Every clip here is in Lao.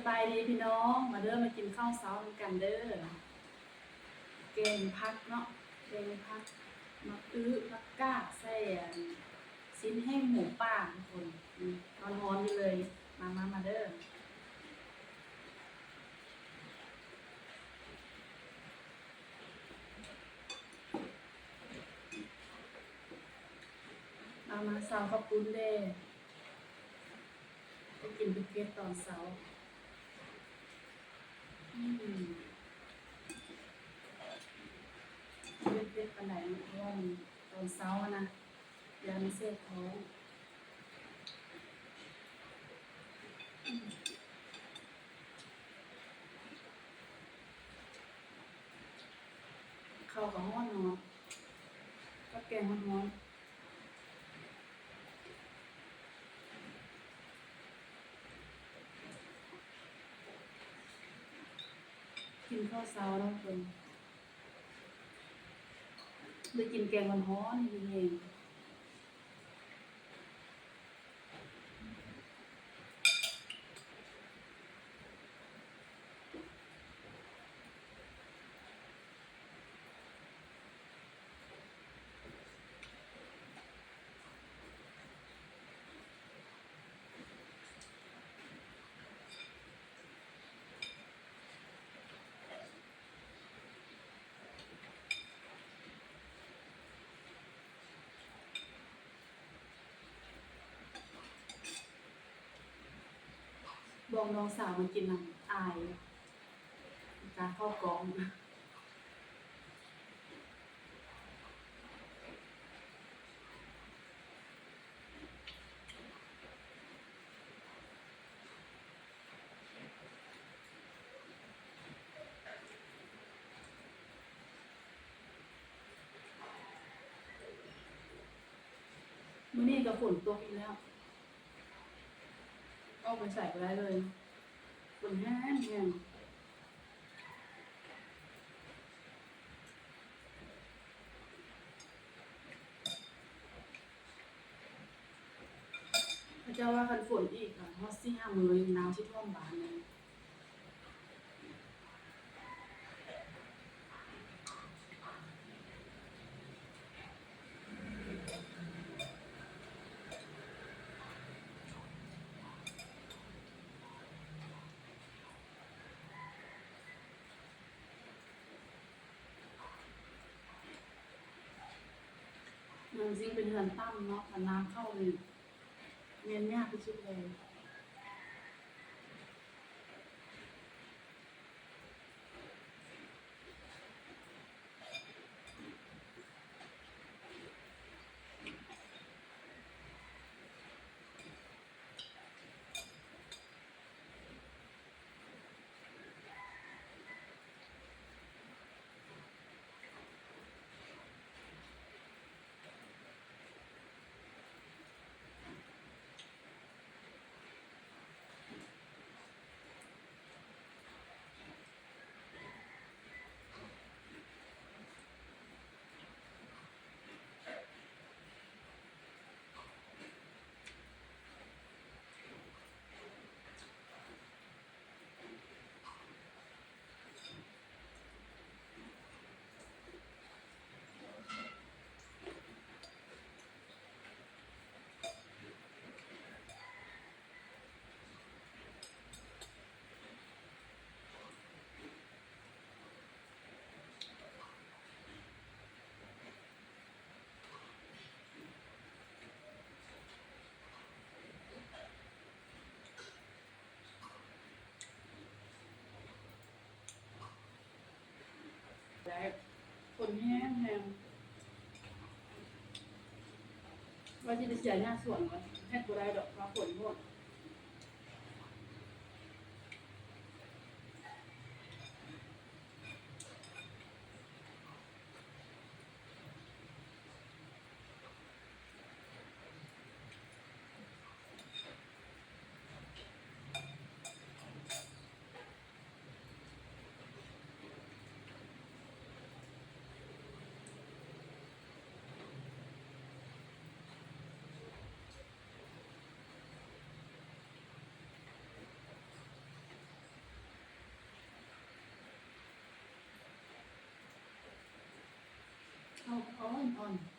ສະບາຍດີພີ່ນ້ອງ ມາເດີ ມາກິນເຂົ້າເຊົ້ານຳກັນເດີ. ແກງຜັກເນາະ ແກງຜັກ ໝາກອຶ ຜັກກາດ ໃສ່ອັນຊີ້ນແຫ້ງໝູປ່າທຸກຄົນ. ອືມ ຮ້ອນໆຢູ່ເລີຍ. ມາ ມາ ມາເດີ. ມາ ມາ ເຊົ້າເຂົ້າປຸ້ນເດ້ ໄປກິນເຜັດໆຕອນເຊົ້າ. ອືມ ບໍ່ໄດ້ເຜັດປານໃດເນາະ ເພາະວ່າມັນຕອນເຊົ້າຫັ້ນນະ ຢ້ານມັນແສບທ້ອງ. ເຂົ້າກໍຮ້ອນເນາະ ກັບແກງຮ້ອນໆ. ກິນເຂົ້າເຊົ້ານຳເພິ່ນ ໄດ້ກິນແກງຮ້ອນໆ ຢູ່ເຮງ. ບອກນ້ອງສາວມາກິນນຳ ອາຍ ການເຂົ້າກ້ອງ. ມື້ນີ້ກໍຝົນຕົກອີກແລ້ວ ອອກໄປໃສບໍ່ໄດ້ເລີຍ ຝົນແຮງໆ. ເຂົາເຈົ້າວ່າຄັນຝົນອີກ ອາ ຮອດສີ່ຫ້າມື້ນີ້ ນ້ຳຊິຖ້ວມບ້ານເລີຍ. ມັນຊິເປັນເຮືອນຕ່ຳເນາະ ຄັນນ້ຳເຂົ້ານີ້ແມ່ນຍາກທີ່ສຸດເລີຍ. ໄດ້ ຝົນແຮງໆ ວ່າຊິໄປເສຍຫຍ້າສວນ ວ່າເຮັດບໍ່ໄດ້ດອກ ວ່າຝົນໂພດ. ເ ອ່ອນໆ.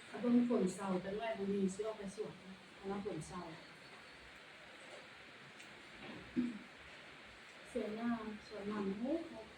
ຖ້າເບິ່ງຝົນເຊົາຈັກໜ້ອຍ ບໍ່ມີຊິອອກໄປສວນ ຖ້າວ່າຝົນເຊົາ ສວນຫຍ້າ ສວນມັນ ໂອ້ໂຫ.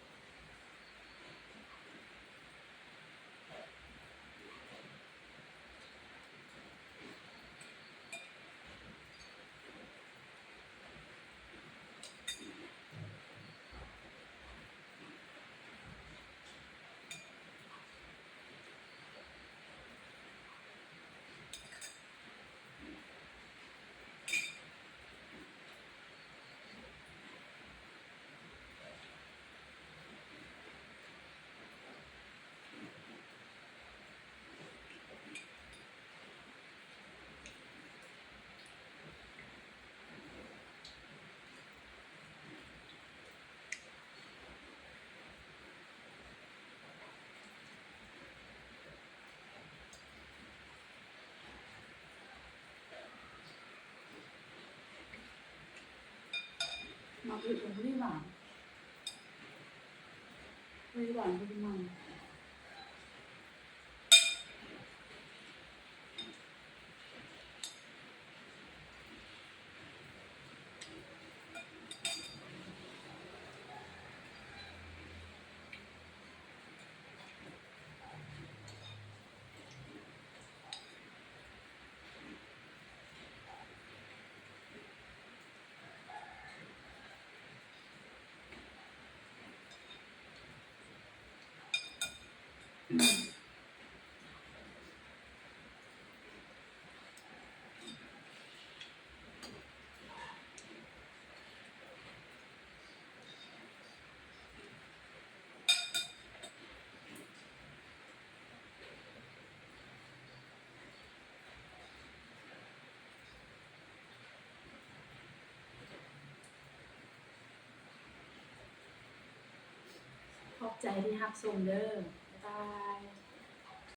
ໝາກອຶດກໍບໍ່ໄດ້ຫວານ ບໍ່ໄດ້ຫວານ ບໍ່ໄດ້ມັນ. ຂອບໃຈທີ່ຮັບຊົມເດີ້. ບາຍບາຍ.